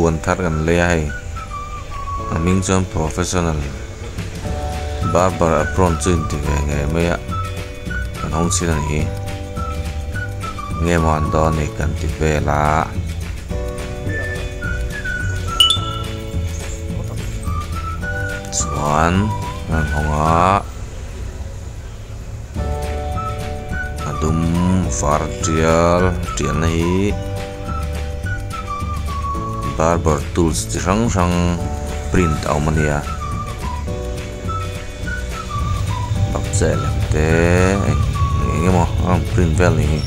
Puan thar kan lei a hei a hming chuan professional barber apron chu inti ve ngei mai a kan hawng chhin a ni hi nge maw an dawn ni kan ti vel a. Chuan an hawng a a dum var tial tialna hi barber tools chi hrang hrang print a awm a nia bakcheh lem te eng eng emaw a rawn print vel a nih hi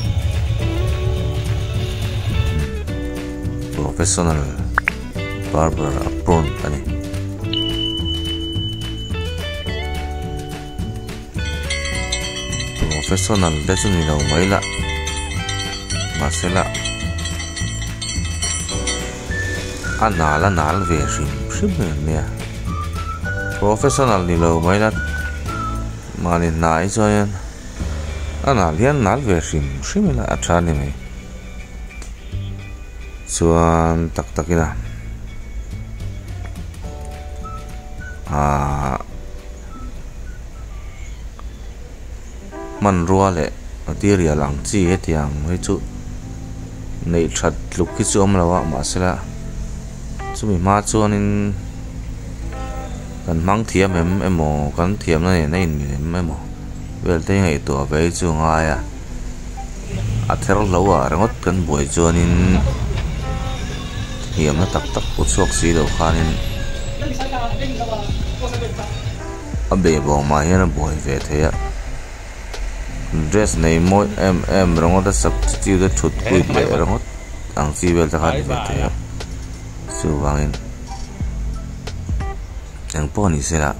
professional barber apron a ni. Professional te chu ni lo mai la mahse la a nal a nal ve hrim hrim mai ang nia professional ni lo mai la mahni hna hi chuan a nal hian nal ve hrim hrim ila a tha a ni mai chuan tak tak ila ahh. Hmanrua leh material ang chi hetiang hi chu neih that tluk hi chu awm lo a mahsela chumi hma chuanin kan hmang thiam em emaw kan thiamna nen a inmil em emaw vel te hi ngaihtuah ve hi chu a ngai a a ther hlo ah ringawt kan buai chuanin thiamna tak tak pawh chhuak si lo khanin. A behbawm ah hian a buai ve thei a dress nei mawi em em ringawt a substitute a thut kuit leh ringawt ang chi vel te kha a ni ve thei a chuvangin engpawh ni se lah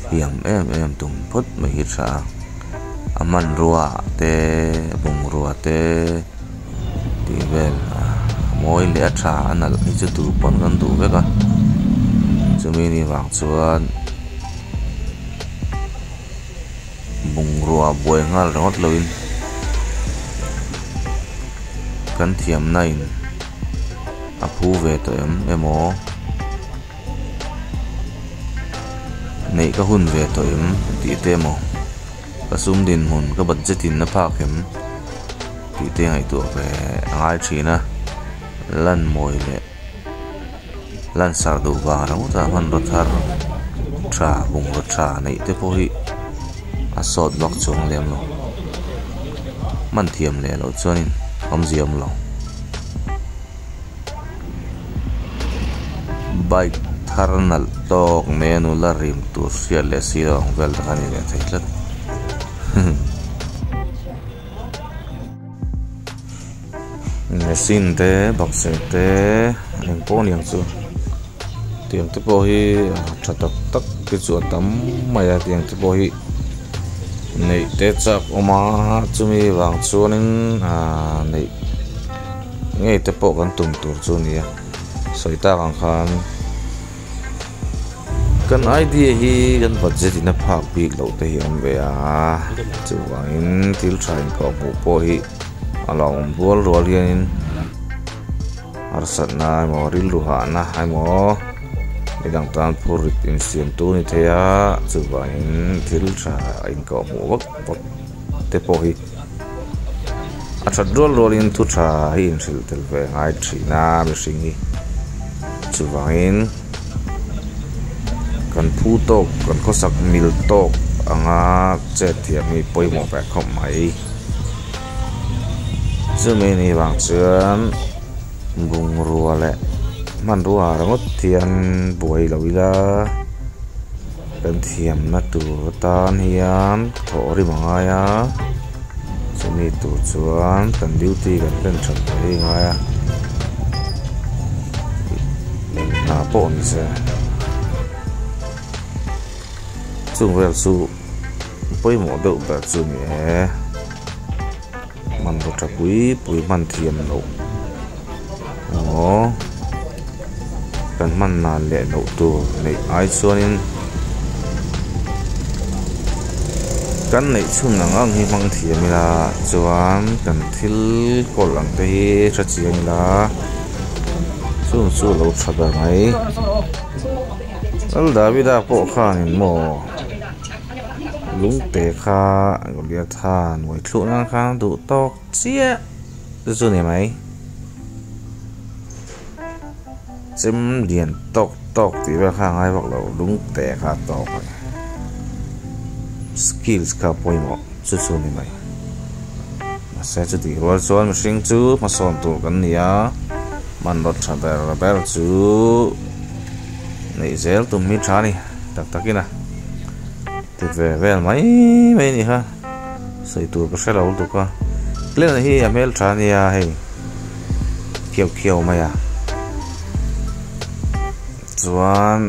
thiam em em tum phawt mai hi tha a a hmanrua te a bungrua te. Tih vel a mawi leh a tha a nalh hi chu tu pawn kan duh vek a chumi ni vang chuan bungrua buai nghal ringawt loin kan thiamna in a phu ve tawh em emaw neih ka hun ve tawh em tih te emaw. Ka sum dinhmun ka budget in a phak em tih te ngaihtuah ve a ngai thin a, lan mawi leh lan sar duh vang ringawt a hmanraw thar tha bungraw tha neih te pawh hi a sawt vak chuang lem lo hman thiam leh loh chuanin awmzia awm lo. Bike thar nalh tawk mai a nula rim tur hriat leh si lo ang vel te kha a ni leh thei tlat machine te bakcheh te eng pawh a ni ang chu tiang te pawh hi tha tak tak te chu a tam mai a tiang te pawh hi neih te chak awm a chumi vang chuanin ahh neih. Ngei te pawh kan tum tur chu a ni a sawi tak ang khan kan idea hi kan budget in a phak bik loh te hi a awm ve a chuvangin thil tha inkawh hmuh pawh hi a lo awm rual rual hianin harsatna emaw rilru hahna emaw midang tan phur rit insiam tu a ni thei a chuvangin thil tha inkawh hmuh vak vak te pawh hi. A that rual rualin thu tha hi inhrilh tel ve ngai thin a mihring hi chuvangin kan phu tawk kan khawsak mil tawk anga chet thiam hi pawimawh ve khawp mai chumi ni vang chuan bungrua leh hmanrua ringawt hian buai lo ila. Kan thiamna tur atan hian thawh rim a ngai a chumi tur chuan kan duty kan hlen that mai a ngai a eng hna pawh ni se chung vel chu pawimawh deuh ber chu a ni e hmanraw tha pui pui hman thiam loh emaw kan hman nan leh loh tur neih ai chuanin. Kan neih chhun ang ang hi hmang thiam ila chuan kan thil kawl ang te hi hre chiang ila chung chu a lo tha ber mai. Lal Davida pawh khanin maw lungte kha Goliatha nuai thluh nan khan a duh tawk chiah chu chu ni mai. Chem lian tawk tawk tih vel kha a ngai vak lo lungte kha a tawk a ni. Skills kha a pawimawh chu chu ni mai. Mahse chutih rual chuan mihring chu hmasawn tur kan ni a, hmanraw tha ber ber chu neih zel tum hi tha a ni tak takin a ti ve vel mai mai a ni kha sawi tur ka hre lo lutuk a Glen hi a hmeltha a nia hei. Khiau khiau mai a chuan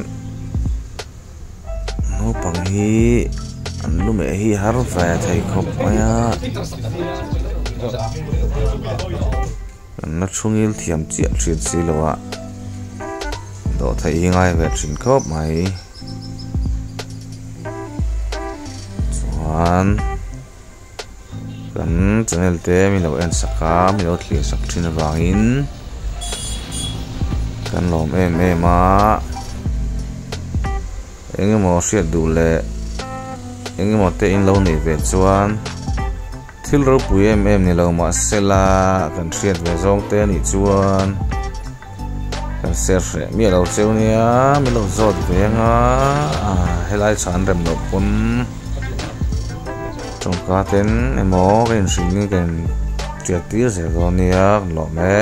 naupang hi an lu meh hi har ve thei khawp mai a an la thu ngil thiam chiah thin si lo a dawhtheih hi ngai ve thin khawp mai chuan. Kan channel te min lo en sak a min lo thlir sak thin avangin kan lawm em em a eng emaw hriat duh leh eng emaw te in lo neih ve chuan thil ropui em em ni lo mahsela kan hriat ve zawng te anih chuan. Kan ser hreh miah lo cheu nia min lo zawt ve anga helai chhan rem loh pawn tawngka ten emaw ka inhrilh in ka in tiat tir zel dawn nia ka lawm e.